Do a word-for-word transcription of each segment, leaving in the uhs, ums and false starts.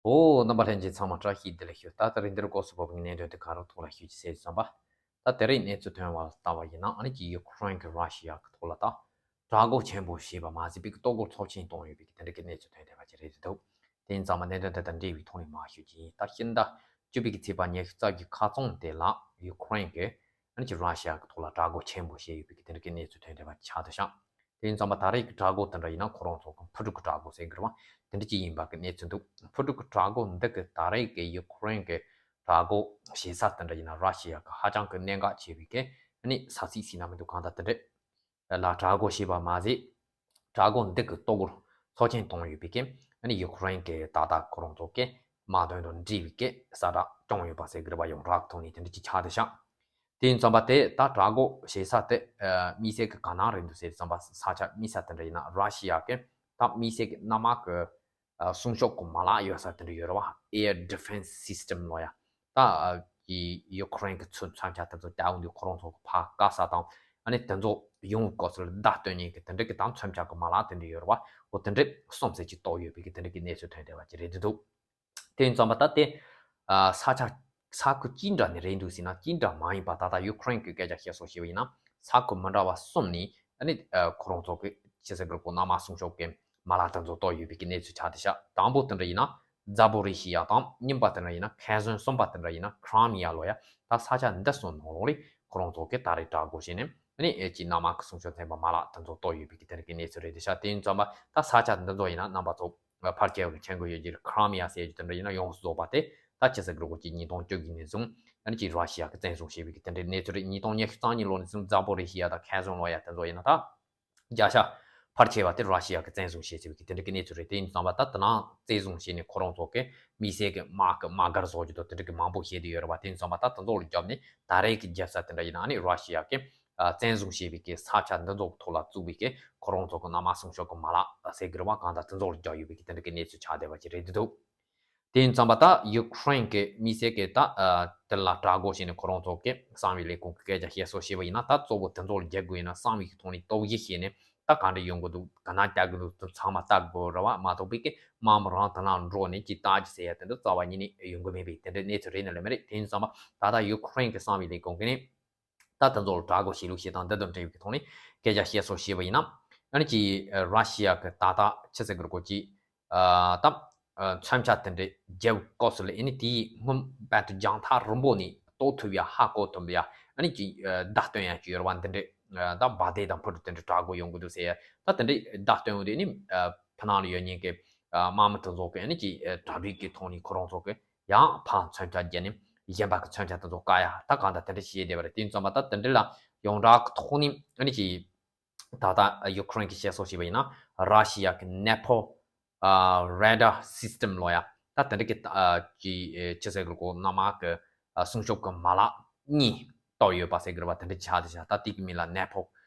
ཨོ། རྣམ་པ་ལྷན་རྒྱས་ཚང་མ་བཀྲ་ཤིས་བདེ་ལེགས་ཞུ། ད་ལྟ་རིང་འདིར་སྐོར་སུ་བབས་པའི་གནད་དོན་དེ་ག་རུ་ཐོག་ལ་ཞུ་ཅི་ཟེར་བསམ་པ། ད་དེ་རིང་གནས་ཚུལ་ཐོན་པ་ལྟ་བ་ཡིན་ན། ཨ་ནི་ཀྱི་ཡུ་ཁུ་རེན་གྱི་ར་ཤི་ཡ་གི་ཐོག་ལ་ད་དྲག་རྒོལ་ཆེན་པོ་བྱས་པ་མ་ཟད་པའི་ལྟོ་གོས་ཚབས་ཆེན་གཏོང་ཡོད་པའི་དེ་འདྲ་གི་གནས་ཚུལ་ཐོན་བསྡད་པ་ཅིག་རེད་འདུག་དེ་ཡིན་ཙང་མ་གནད་དོན་དེ་དང་འབྲེལ་བའི་ཐོག་ནས་མར་ཞུ་རྒྱུ་ཡིན། ད་ཕྱི་ཟླ་བཅུ་པའི་གི་ཚེས་པ་ཉི་ཤུ་རྩ་བརྒྱད་ཁ་རྩང་དེ་ལ་ཡུ་ཁུ་རེན་གྱི་ཨ་ནི་ཀྱི་ར་ཤི་ཡ་གི་ཐོག་ལ་དྲག་རྒོལ་ཆེན་པོ་བྱས་ཡོད་པའི་དེ་འདྲ་གི་གནས་ཚུལ་ཐོན་བསྡད་པ་ཆགས་འདུག་ཤག་དེ་ཡིན་ཙང་མ་ད་རེས་ཀྱི་དྲག་རྒོལ་དེ་འདྲ་ཡིན་ན་ཁོ་རང་ཚོ་གི་འཕུར་གྲུ་གི་དྲག་རྒོལ་ཟེར་གི་རེད་བ། དེ་འདྲ་ཅིག་ཡིན་པ་གི་གནས་ཚུལ་འདུག་འཕུར་གྲུ་གི་དྲག་རྒོལ་འདི་གི་ད་རེས་ཀྱི་ཡུ་ཁུ་རེན་གྱི་དྲག་རྒོལ་བྱེད་ས་དེ་འདྲ་ཡིན་ན་ར་ཤི་ཡ་གི་ཧ་ཅང་གི་གནད་འགག་ཆེ་བའི་གི་ཨ་ནི་ས་ཚིགས་ཟེར་ན་མི་འདུག་གང་ལྟར་དེ་འདྲ་ལ་དྲག་རྒོལ་བྱས་པ་མ་ཟད། དྲག་རྒོལ་འདི་གི་ལྟོ་གོས་ཚབས་ཆེན་གཏོང་ཡོད་པའི་གི་ཨ་ནི་ཡུ་ཁུ་རེན་གྱི་ད་ལྟ་ཁོ་རང་ཚོ་གི་དམག་དོན་དང་འབྲེལ་བའི་གི་གསལ་བསྒྲགས་བྱུང་ཡོད་པ་ཟེར་གི་རེད་བ། ཡོངས་གྲགས་ཐོག་ནས་དེ་འདྲ་ཅིག་ཆགས་བསྡད་ཤག་དེ་ཡིན་ཙམ་པ་དེ་ད་དྲག་རྒོལ་བྱེད་ས་དེ་ཨ་དམིགས་བསལ་གྱི་ག་ན་རེད་འདུག་ཟེར་ཙམ་པ་ས་ཆ་དམིགས་ས་དེ་འདྲ་ཡིན་ན་ར་ཤི་ཡ་གི་ད་དམིགས་བསལ་གྱི་གནམ་དམག་གི་ཨ་སྲུང་སྐྱོབ་ཀྱི་མ་ལག་ཡོད་ས་དེ་འདྲ་ཡོད་རེད་བ། Air Defense System ལོ་ཡ། ད་ཨ་གི་ཡུ་ཁུ་རེན་གྱི་མཚོན་མཚོན་ཆ་དེ་ཚོ་རྒྱག་འོང་དུས་ཁོ་རང་ཚོ་གི་ཕར་བཀག་ས་དང་ཨ་ནི་དེ་ཚོ་ཡོང་བའི་སྐབས་སུ་བརྡ་སྟོན་མཁན་གྱི་དེ་འདྲ་གི་ད་མཚོན་ཆ་གི་མ་ལག་དེ་འདྲ་ཡོད་རེད་བ། འོ་དེ་འདྲ་གསུམ་ཟེར་གྱི་གཏོགས་ཡོད་པའི་གི་དེ་འདྲ་གི་གནས་ཚུལ་ཐོན་བསྡད་པ་ཅིག་རེད་འདུག་དེ་ཡིན་ཙམ་པ་ད་དེ་ཨ་ས་ཆ་ས་ཁུལ་ཅི་འདྲ་ནས་རེད་འདུག་ཟེར་ན་ཅི་འདྲ་མ་ཡིན་པ་ད་ལྟ་ཡུ་ཁུ་རེན་གྱི་སྐད་ཆ་བཤད་སྲོལ་ཞིག་ཡིན་ན་ས་ཁུལ་མི་འདྲ་བ་གསུམ་ནས་ཨ་ནི་ཨ་ཁོ་རང་ཚོ་གི་ཕྱི་སྲིད་གི་སྐོར་གནམ་དམག་སྲུང་སྐྱོབ་ཀྱི་མ་ལག་དེ་ཚོ་གཏོར་ཡོད་པའི་གི་གནས་ཚུལ་ཆགས་བསྡད་ཤག་དང་པོ་དེ་འདྲ་ཡིན་ན་ཛ་པོ་རི་ཤི་ཡ་དང་། གཉིས་པ་དེ་འདྲ་ཡིན་ན་ཁེ་སོན། གསུམ་པ་དེ་འདྲ་ཡིན་ན་ཁྲ་མི་ཡ་ལོ་ཡ། ད་ས་ཆ་འདི་གསུམ་ནང་ལོགས་ལ་ཁོ་རང་ཚོ་གི་ད་རེས་དྲག་རྒོལ་བྱས་ནས་ཨ་ནི་ཨེ་ཅི་གནམ་དམག་གི་སྲུང་སྐྱོབ་ཚན་པ་མ་ལག་དེ་ཚོ་གཏོར་ཡོད་པའི་གི་དེ་འདྲ་གི་གནས་ཚུལ་རེད་བསྡད་ཤག་དེ་ཡིན་ཙམ་པ་ད་ས་ཆ་འདི་ཚོ་ཡིན་ན་རྣམ་པ་ཚོ་ཕལ་ཆེ་བ་མཁྱེན་གི་ཡོད་ཀྱི་རེད། ཁྲ་མི་ཡ་ཟེར་རྒྱུ་དེ་འདྲ་ཡིན་ན་ཡོངས་སུ་རྫོགས་པ་དེ་ད་ཕྱི་སྲིད་གི་སྐོར་གྱི་ཉིས་སྟོང་བཅུ་བཞི་ནས་བཟུང་ཨ་ནི་ཅི་ར་ཤི་ཡ་གི་བཙན་བཟུང་བྱས་པའི་གི་དེ་འདྲའི་གནས་ཚུལ་རེད། ཉིས་སྟོང་ཉི་ཤུ་རྩ་གཉིས་ལོ་ནས་བཟུང་ཛ་པོ་རི་ཤི་ཡ་དང་ཁེ་སོན་ལོ་ཡ་དེ་ཚོ་ཡིན་ན་ད་བརྒྱ་ཆ་ཕལ་ཆེ་བ་དེ་ར་ཤི་ཡ་གི་བཙན་བཟུང་བྱས་ཟེར་བའི་གི་དེ་འདྲ་གི་གནས་ཚུལ་རེད། དེ་ཡིན་ཙང་བ་ད་དེ་ནང་བཙན་བཟུང་བྱས་ནས་ཁོ་རང་ཚོ་གི་དམིགས་བསལ་གི་དམག་གི་དམག་སྒར་བཟོ་རྒྱུ་དང་དེ་འདྲ་གི་མང་པོ་བྱས་བསྡད་ཡོད་རེད་བ། དེ་ཡིན་ཙང་བ་ད་དེ་ཚོ་ལ་བརྒྱབ་ནས་ད་རེས་ཀྱི་རྒྱབ་ས་དེ་འདྲ་ཡིན་ན་ཨ་ནི་ར་ཤི་ཡ་གི་ཨ་བཙན་བཟུང་བྱས་པའི་གི་ས་ཆ་འདི་ཚོ་གི་ཐོག་ལ་བཙུགས་པའི་གི་ཁོ་རང་ཚོ་གི་གནམ་དམག་སྲུང་སྐྱོབ་གི་མ་ལག་ཟེར་གི་རེད་བ། གང་ལྟར་དེ་ཚོ་ལ་བརྒྱབ་ཡོད་པའི་གི་དེ་འདྲ་གི་གནས་ཚུལ་ཆགས་བསྡད་པ་ཅིག་རེད་འདུག་དེ་ཡིན་ཙང་པ་ད་ཡུ་ཁུ་རེན་གྱི་དམིགས་བསལ་གྱི་ད་ཨ་དེ་ལ་དྲག་རྒོལ་བྱས་ནས་ཁོ་རང་ཚོ་གི་གསང་བའི་ལས་ཁུངས་ཀྱི་སྐད་ཆ་བཤད་སྲོལ་བྱས་པ་ཡིན་ན། ད་གཙོ་བོ་དེ་ཚོ་ལ་རྒྱག་དགོས་ཡིན་ན་གསང་བའི་གི་ཐོག་ནས་རྟོག་ཞིབ་བྱས་ནས་ད་ག་འདྲ་ཡོང་གི་འདུག་ག་ན་རྒྱག་གི་འདུག་དེ་ཚང་མ་ལྟ་དགོས་རེད་བ། མ་གཏོགས་པའི་གི་དམག་མི་རང་དེ་ན་འགྲོ་ནས་ཅི་ལྟ་ཅི་ཟེར་ཡ་དེ་འདྲ་རྩ་བ་ཉིད་ནས་ཡོང་གི་མེད་པའི་དེ་འདྲའི་གནས་ཚུལ་རེད་ནི་ལས་མ་རེད། དེ་ཡིན་ཙང་པ་ད་ལྟ་ཡུ་ཁུ་རེན་གྱི་གསང་བའི་ལས་ཁུངས་ཀྱི་ནས་ད་དེ་ཚོ་ལ་དྲག་རྒོལ་བྱེད་ལུགས་བྱེད་སྟངས་འདི་དང་འབྲེལ་བའི་གི་ཐོག་ནས་སྐད་ཆ་བཤད་སྲོལ་བྱས་པ་ཡིན་ན། ཨ་ནི་ཅི་ར་ཤི་ཡ་གི་ད་ལྟ་ཆི་ཟེར་གི་རེད་གོ་ཅི། ཨ་ད་ཨ་མཚོན་ཆ་དེ་འདྲའི་རྒྱབ་སྐབས་སུ་ལ་ཨ་ནི་དེའི་སྔོན་བར་དུ་རྒྱང་ཐག་རིང་པོ་ནས་གཏོར་ཐུབ་ཡ་ཧ་གོ་ཐུབ་ཡ་ཨ་ནི་ཅི་ཨ་བརྡ་སྟོན་ཡ་ཅིག་ཡོད་རེད་བ། འདི་འདྲའི་ཨ་ད་འབར་མདེལ་དང་འཕུར་གྲུ་དེ་འདྲའི་དྲག་རྒོལ་ཡོང་གི་འདུག་ཟེར་ཡ་ད་དེ་འདྲའི་བརྡ་སྟོན་འོང་དུས་ཨ་ནི་ཨ་ཕ་ནང་ལ་ཡོད་མཁན་གྱི་ཨ་དམག་མི་དེ་ཚོ་གི་ཨ་ནི་ཅི་ཨ་དྲ་འབུ་གི་ཐོག་ནས་ཁོ་རང་ཚོ་གི་ཡང་ཕར་མཚོན་ཆ་བརྒྱབ་ནས་གཞན་པ་གི་མཚོན་ཆ་དེ་ཚོ་བཀག་ཡ་ད་གང་ལྟར་དེ་འདྲ་བྱས་བསྡད་པ་རེད། དེ་ཡིན་ཙང་པ་ད་དེ་འདྲ་ལ་ཡོངས་གྲགས་ཀྱི་ཐོག་ནས་ཨ་ནི་ཅི། ད་ལྟ་ཡུ་ཁུ་རེན་གྱིས་བཤད་སྲོལ་བྱས་པ་ཡིན་ན་ར་ཤི་ཡ་གི་ནེ་ཕོ་ཨ་རེ་ཌར་སིས་ཊེམ་ལོ་ཡ། ད་དེ་འདྲ་གི་ཨ་ཅི་ཨེ་ཅི་ཟེར་གི་གོ་གནམ་དམག་གི་ཨ་སྲུང་སྐྱོབ་ཀྱི་མ་ལག་གཉིས་གཏོར་ཡོད་པ་ཟེར་གི་རེད་བ། དེ་འདྲ་ཆགས་བསྡད་ཤག་ད་དེ་གི་མིང་ལ་ནེ་ཕོ་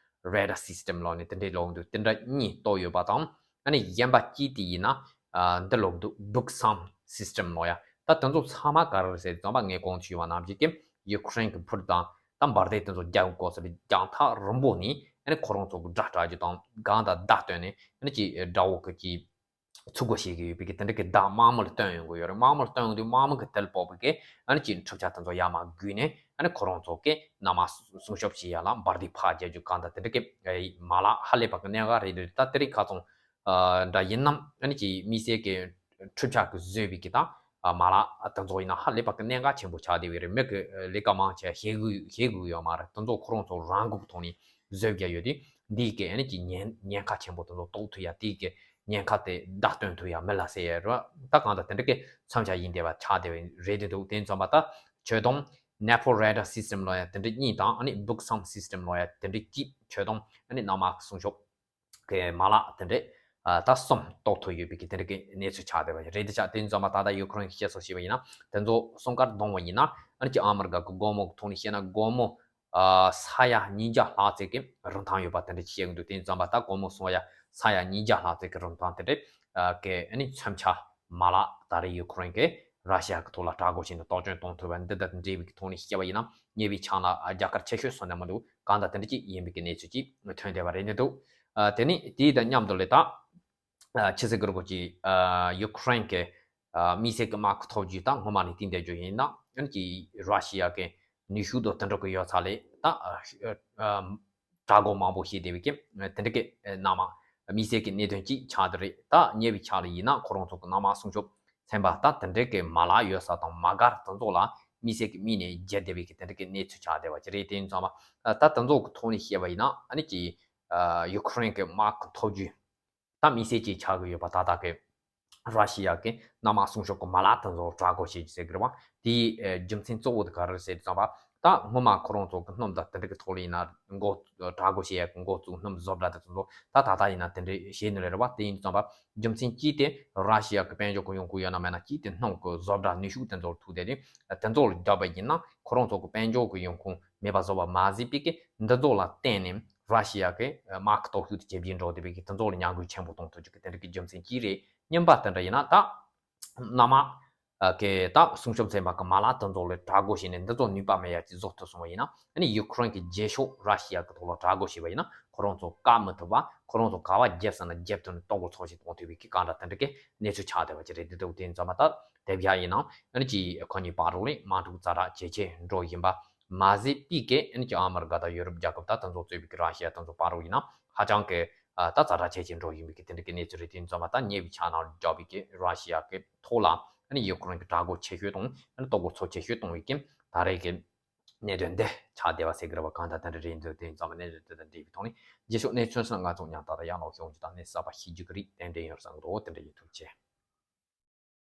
རེ་ཌར་སིས་ཊེམ་ལོ་ནི་དེ་འདྲ་ལབ་འདུག་དེ་འདྲ་གཉིས་གཏོར་ཡོད་པ་དང་། ཨ་ནི་གཞན་པ་གཅིག་དེ་ཡིན་ན་ཨ་འདི་ལབ་འདུག་བུག་སམ་སིས་ཊེམ་ལོ་ཡ། ད་དེ་ཚོ་ཚང་མ་ག་རེ་རེད་ཟེར་དུས་ཙམ་པ་ངས་གོང་དུ་ཞུས་པ་ནང་བཞིན་གྱི་ཡུ་ཁུ་རེན་གྱི་འཕུར་དང་ད་འབར་མདེལ་དེ་ཚོ་རྒྱག་སྐབས་སུ་རྒྱང་ཐག་རིང་པོ་ནས་ཨ་ནི་ཁོ་རང་ཚོ་གི་སྒྲ་སྒྲག་རྒྱུ་དང་གང་དང་བརྡ་སྟོན་ནས་ཨ་ནི་ཅི་དགྲ་བོ་གི་ཅི་ཚུར་རྒོལ་བྱེད་ཀྱི་ཡོད་པའི་གི་དེ་འདྲ་གི་བརྡ་དམག་མི་ལ་སྟོན་ཡོང་གི་ཡོད་རེད། དམག་མི་ལ་སྟོན་ཡོང་དུས་དམག་མི་གི་དེ་ལ་དཔག་པའི་གི་ཨ་ནི་ཅི་འཕྲུལ་ཆས་དེ་ཚོ་ཡར་མར་བརྒྱུད་ནས་ཨ་ནི་ཁོ་རང་ཚོ་གི་གནམ་དམག་སྲུང་སྐྱོབ་བྱེད་ཡ་ལ་འབར་མདེལ་ཕར་རྒྱག་རྒྱུ་གང་དང་དེ་འདྲ་གི་མ་ལག་ཧ་ལས་པ་གི་གནད་འགག་རེད་འདུག་ད་དེ་རིང་ཁ་སང་ཨ་འདྲ་ཡིན་ནམ་ཨ་ནི་ཅི་དམིགས་བསལ་གི་འཕྲུལ་ཆས་ཀྱིས་བཟོས་པའི་གི་ད་མ་ལག་དེ་ཚོ་ཡིན་ན་ཧ་ལས་པ་གི་གནད་འགག་ཆེན་པོ་ཆགས་བསྡད་པའི་རེད། མི་གི་ལས་ཀ་མང་ཆེ་ཤེས་དགོས་ཤེས་དགོས་ཡོད་མ་རེད། དེ་ཚོ་ཁོ་རང་ཚོ་རང་འགུལ་ཐོག་ནས་བཟོས་བསྡད་ཡོད་དུས་འདིའི་གི་ཨ་ནི་ཅི་ཉེན་ཉེན་ཁ་ཆེན་པོ་དེ་ཚོ་རྟོགས་ཐུབ་ཡ་དེའི་གི་ཉེན་ཁ་དེ་བརྡ་སྟོན་ཐུབ་ཡ་མི་ལ་ཟེར་ཡ་རེད། ད་གང་ལྟར་དེ་འདྲ་གི་མཚོན་ཆ་ཡིན་བསྡད་པ་ཆགས་བསྡད་པའི་རེད་དེ་འདུག་དེ་ཡིན་ཙང་པ་ད་ཁྱོད་དང་ནེ་ཕོ་རེ་ཌར་སིས་ཊེམ་ལོ་ཡ་དེ་འདྲ་གཉིས་དང་ཨ་ནི་བུག་སམ་སིས་ཊེམ་ལོ་ཡ་དེ་འདྲ་གཅིག་ཁྱོད་དང་ཨ་ནི་གནམ་དམག་སྲུང་སྐྱོབ་གི་མ་ལག་དེ་འདྲས་ཨ་ད་གསུམ་གཏོར་ཐུབ་ཡོད་པའི་གི་དེ་འདྲ་གི་གནས་ཚུལ་ཆགས་བསྡད་པ་རེད་དེ་ཆགས། དེ་ཡིན་ཙང་མ་ད་ལྟ་ཡུ་ཁུ་རེན་གྱིས་བཤད་སྲོལ་བྱས་པ་ཡིན་ན་དེ་ཚོ་སྲུང་སྐར་བསྡོམས་པ་ཡིན་ན་ཨ་ནི་ཅི་ཨ་མི་རི་ཀ་གི་སྒོར་མོ་གི་ཐོག་ནས་བཤད་ན་སྒོར་མོ་ཨ་ས་ཡ་ཉིས་བརྒྱ་ལྷག་ཙམ་གི་རིན་ཐང་ཡོད་པ་དེ་འདྲ་ཅིག་བཤད་གི་འདུག་དེ་ཡིན་ཙང་མ་ད་སྒོར་མོ་སོང་ཡ་ས་ཡ་ཉིས་བརྒྱ་ལྷག་ཙམ་གི་རིན་ཐང་དེ་འདྲས་ཨ་གི་ཨ་ནི་མཚོན་ཆ་མ་ལག་ད་རེས་ཡུ་ཁུ་རེན་གྱིས་ར་ཤི་ཡ་གི་ཐོག་ལ་དྲག་རྒོལ་བྱས་ནས་གཏོར་སྐྱོན་གཏོང་ཐུབ་པ་འདི་དང་འབྲེལ་བའི་གི་ཐོག་ནས་བཤད་པ་ཡིན་ན་ཉེ་བའི་ཆར་ལ་རྒྱ་གར་ཆེ་ཤོས་སོང་ནས་མི་འདུག་གང་ལྟར་དེ་འདྲ་ཅིག་ཡིན་པའི་གི་གནས་ཚུལ་ཅིག་ཐོན་བསྡད་པ་རེད་འདུག་ཨ་དེ་ནི་དེའི་དང་མཉམ་དུ་ལས་ད་ཨ་ཕྱི་སྲིད་ཀྱི་རུ་ཁག་ཅིག་ཨ་ཡུ་ཁུ་རེན་གྱི་ ཨ་དམིགས་བསལ་གྱི་དམག་གི་ཐོབ་རྒྱུ་དང་སྔོན་མ་ནས་བསྟན་བསྡད་རྒྱུ་ཡིན་ན་ཨ་ནི་ཀྱི་ར་ཤི་ཡ་གི་ནུས་ཤུགས་དང་དེ་འདྲ་གི་ཡོད་ས་ལས་ད་ཨ་ཨ་དྲག་རྒོལ་མང་པོ་བྱས་བསྡད་པའི་གི་དེ་འདྲ་གི་ཨ་གནམ་དམག་དམིགས་བསལ་གྱི་གནད་དོན་གཅིག་ཆགས་བསྡད་རེད། ད་ཉེ་བའི་ཆར་ལ་ཡིན་ན་ཁོ་རང་ཚོ་གི་གནམ་དམག་སྲུང་སྐྱོབ་ཚན་པ་ད་དེ་འདྲ་གི་མ་ལག་ཡོད་ས་དང་མ་གར་དེ་ཚོ་ལ་དམིགས་བསལ་གྱི་དམིགས་ནས་བརྒྱབ་བསྡད་པའི་གི་དེ་འདྲ་གི་གནས་ཚུལ་ཆགས་བསྡད་པ་ཅིག་རེད། དེ་ཡིན་ཙང་ད་དེ་ཚོ་གི་ཐོག་ནས་བཤད་པ་ཡིན་ན་ཨ་ནི་ཀྱི་ཨ་ཡུ་ཁུ་རེན་གི་དམག་གི་ཐོབ་རྒྱུ་ད་དམིགས་བསལ་གྱི་ཆགས་ཀྱི་ཡོད་པ། ད་ལྟ་གི་ར་ཤི་ཡ་གི་གནམ་དམག་སྲུང་སྐྱོབ་ཀྱི་མ་ལག་དེ་ཚོ་དྲག་རྒོལ་བྱེད་ཀྱི་ཟེར་གི་རེད་བ། དེའི་ཨེ་རྒྱུ་མཚན་གཙོ་བོ་དེ་ག་རེ་རེད་ཟེར་དུས་ཙམ་པ། ད་སྔོན་མ་ཁོ་རང་ཚོ་གི་སྣུམ་དང་དེ་འདྲ་གི་ཐོག་ལ་ཡིན་ན་འགོ་དྲག་རྒོལ་བྱེད་ཡ་གི་འགོ་བཙུགས་སྣུམ་བཟོ་གྲྭ་དེ་ཚོ་ད་ད་ལྟ་ཡིན་ན་དེ་འདྲ་བྱེད་ནི་རེད་བ། དེ་ཡིན་དུས་ཙམ་པ་རྒྱུ་མཚན་གཅིག་དེ་ར་ཤི་ཡ་གི་དཔལ་འབྱོར་གི་ཡོང་ཁུངས་ཡོད་ན་མེད་ན་གཅིག་དེ་སྣུམ་གི་བཟོ་གྲྭ་ནུས་ཤུགས་དེ་ཚོར་ཐུག་བསྡད་དེ་དེ་ཚོ་ལ་རྒྱབ་པ་ཡིན་ན་ཁོ་རང་ཚོ་གི་དཔལ་འབྱོར་གི་ཡོང་ཁུངས་མེད་པ་བཟོ་བ་མ་ཟད་པའི་གི་འདི་ཚོ་ལ་བརྟེན་ནས་ར་ཤི་ཡ་གི་དམག་གི་སྟོབས་ཤུགས་དེ་ཇེ་ཆེར་འགྲོ་བསྡད་པའི་གི་དེ་ཚོ་ལ་ཉམས་རྒུད་ཆེན་པོ་གཏོང་ཐུབ་རྒྱུ་གི་དེ་འདྲ་གི་རྒྱུ་མཚན་གཅིག་རེད། གཉིས་པ་དེ་འདྲ་ཡིན་ན་ད་གནམ་དམག་གི་ད་སྲུང་སྐྱོབ་ཚན་པ་གི་མ་ལག་དེ་ཚོ་ལ་དྲག་རྒོལ་བྱས་ནས་འདི་ཚོ་ནུས་པ་མེད་ཡ་ཅིག་བཟོ་ཐུབ་སོང་བ་ཡིན་ན་ཨ་ནི་ཡུ་ཁུ་རེན་གི་རྗེས་ཕྱོགས་ར་ཤི་ཡ་གི་ཐོག་ལ་དྲག་རྒོལ་བྱས་པ་ཡིན་ན་ཁོ་རང་ཚོ་བཀག་མི་ཐུབ་པ། ཁོ་རང་ཚོ་ག་བ་རྒྱབ་ཟེར་ན་རྒྱབ་ཐུབ་ནས་ལྟོ་གོས་འཚོ་བྱེད་གཏོང་ཐུབ་པའི་གི་གང་འདྲ་དེ་འདྲ་གི་གནས་ཚུལ་ཆགས་བསྡད་པ་ཅིག་རེད། འདི་འདྲ་བོ་དེ་ཡིན་ཙང་མ་ད་དེ་བཞག་ཡིན་ན་ཨ་ནི་ཅིག་ཁོ་གཉིས་བར་རོགས་ལས་དམག་འཁྲུག་ཛ་དྲག་ཇེ་ཆེར་འགྲོ་བཞིན་པ་མ་ཟད་པའི་གི་ཨ་ནི་ཅིག་ཨ་མི་རི་ཀ་དང་ཡུ་རོབ་རྒྱལ་ཁབ་ད་དེ་ཚོ་གཙོས་པའི་གི་ར་ཤི་ཡ་དེ་ཚོ་བར་རོགས་ཡིན་ན་ཧ་ཅང་གི་ཨ་ད་ཛ་དྲག་ཇེ་ཆེར་འགྲོ་བཞིན་པའི་གི་དེ་འདྲ་གི་གནས་ཚུལ་རེད། དེ་ཡིན་ཙང་མ་ད་ཉེ་བའི་ཆར་ནང་རྒྱབ་པའི་གི་ར་ཤི་ཡ་གི་ཐོག་ལ་ཨ་ནི་ཡུ་ཁུ་རེན་གི་དྲག་རྒོལ་ཆེ་ཤོས་དང་ཨ་ནི་ལྟོ་གོས་འཚོ་ཆེ་ཤོས་གཏོང་བའི་གི་ད་རེས་གི་གནད་དོན་འདི་ཆགས་བསྡད་པ་ཟེར་གི་རེད་བ། གང་ལྟར་དེ་འདྲ་རེད་འདུག་དེ་ཡིན་ཙང་མ་གནད་དོན་དེ་དང་འབྲེལ་བའི་ཐོག་ནས་རྗེས་ཕྱོགས་གནས་ཚུལ་སོགས་ང་ཚོ་མཉམ་ད་ལྟ་ཡང་ལོག་ཤོང་རྒྱུ་དང་གནས་གསར་པ་ཤེས་རྒྱུ་གི་རིགས་ཏན་ཏན་ཡོད་བསམ་གི་འདུག་དེ་འདྲ་ཡིན། ཐུགས་རྗེ་ཆེ།